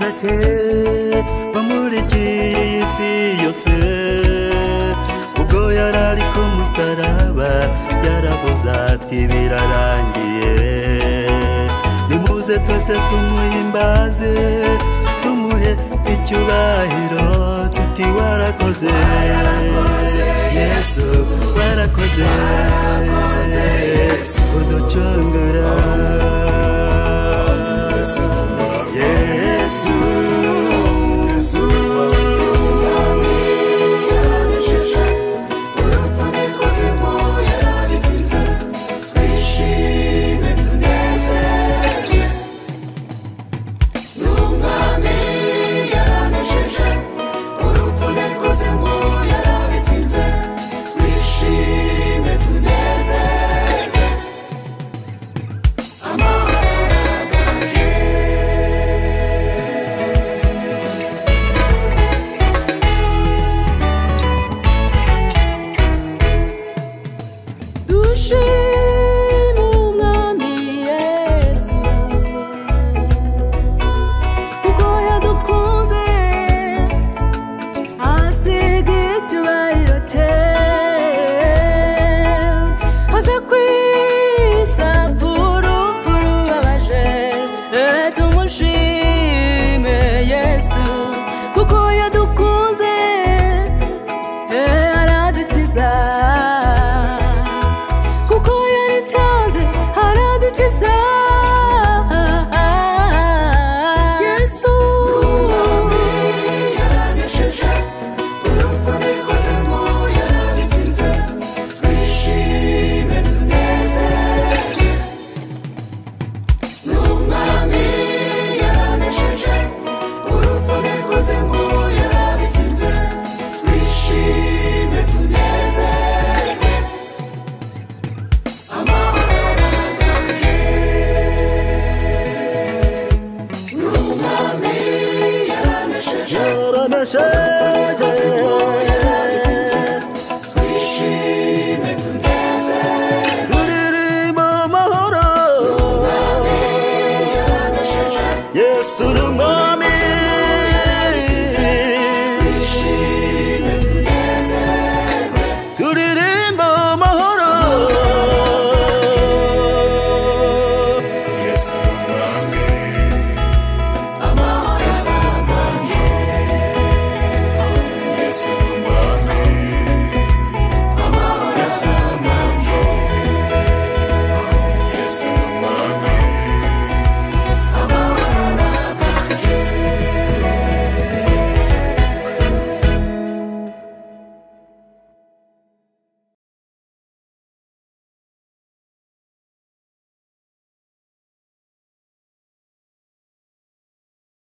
Agakiza ke bamurikiye isi yose. Ubwo yarari ku musaraba yaravuze ati birarangiye. Nimuze twese tumuhimbaze, tumuhe icyubahiro, tuti warakoze Yesu, warakoze kuducungura Yesu. Kuko yadukunze aradukiza, kuko yaritanze aradukiza. Yesu yaranesheje urupfu n'ikuzimu yarabitsinze, twishime tunezerwe. N'umwami yaranesheje urupfu n'ikuzimu yarabitsinze, twishime tunezerwe. Amahoro araganje. N'umwami yaranesheje urupfu n'ikuzimu yarabitsinze, twishime tunezerwe. Turirimba amahoro. N'umwami yaranesheje Yesu ni umwami. Twishime tunezerwe. Turirimba